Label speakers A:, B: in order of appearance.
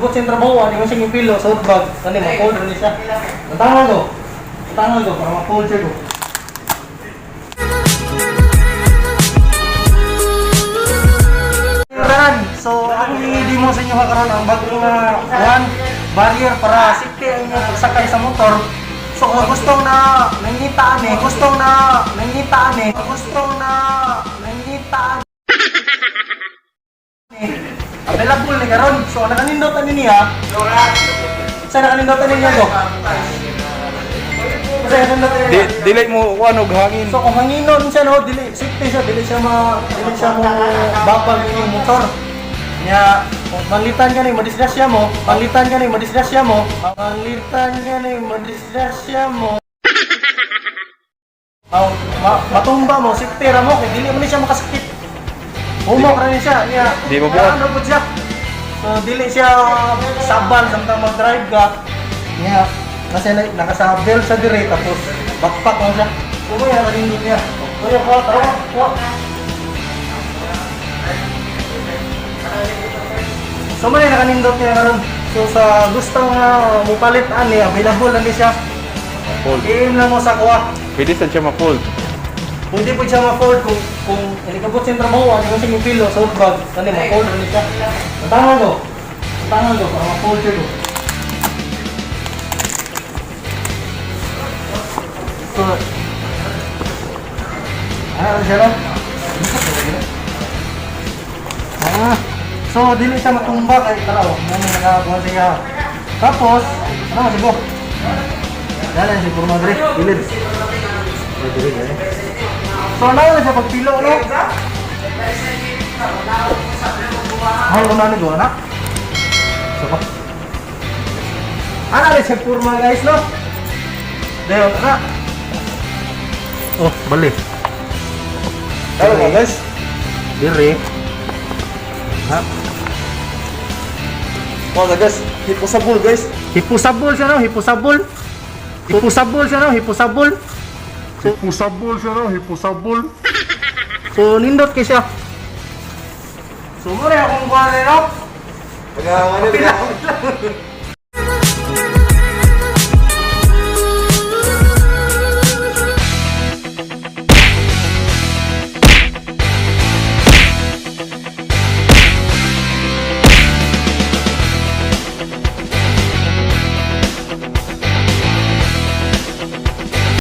A: inikabot sa trabaho, ano yung siyang pilo sa bag, kani ma-fold rin siya. Tangan ko. Tangan ko para ma-fold siya ko. Tanan. So, ako i-demo sa inyo karon ang bagong na one barrier para safety ang inyong pagsakay sa motor. So, kung gustong na nangitaan eh, gustong na nangitaan eh, gustong na nangitaan eh, available ni karon. So, nakanindot ani niya. Sa nakanindot ani niya go. Sa nakanindot ani
B: Di,
A: niya.
B: dili mo kuan og hangin.
A: So kung hanginon siya no, dili safety siya, dili siya mo babag yung motor. Nya kung manlitan ka ni madisgrasya mo, manlitan ka ni madisgrasya mo, manlitan ka ni madisgrasya mo. Matumba mo, safety ra mo kay dili mo ni siya makasakit. Humok ra ni siya, niya.
B: Di mo buhat.
A: Ano po siya? So dili siya sabal samtang mag-drive ka. Niya, kasi nakasabel sa dire tapos backpack lang siya. Kuya, kanindot niya. Kuya, kuha, tara, kuha. So may nakanindot niya karon. So sa gusto nga mupalit ani, available na ni siya.
B: Fold.
A: I-aim lang mo sa kuha.
B: Pwede sad siya ma-fold.
A: Pwede po siya ma-fold kung inikabot sa trabaho, ano yung siyang pilo sa bag, kani ma-fold rin siya. Tangan ko. Tangan ko para ma-fold siya ko. So, ano siya no? Ah, so dili siya matumba kay tara oh, mo nakabuhan siya. Tapos, ano sigo? Dala si Purma dre, bilid. Dre, dre. So ano na siya pagpilo no? Ay, una ni na. So pa. Ana rin siya purma guys no? Dayon ana. Oh, bali.
B: Tara ba, guys?
A: Dire. Ha?
B: Mga guys, hiposabol guys.
A: Hipusabol siya no, hipusabol. Hipusabol siya no, hipusabol.
C: Hipusabol siya no, hipusabol.
A: So nindot kay siya. So mo rin akong kuha no?
B: Pag ano,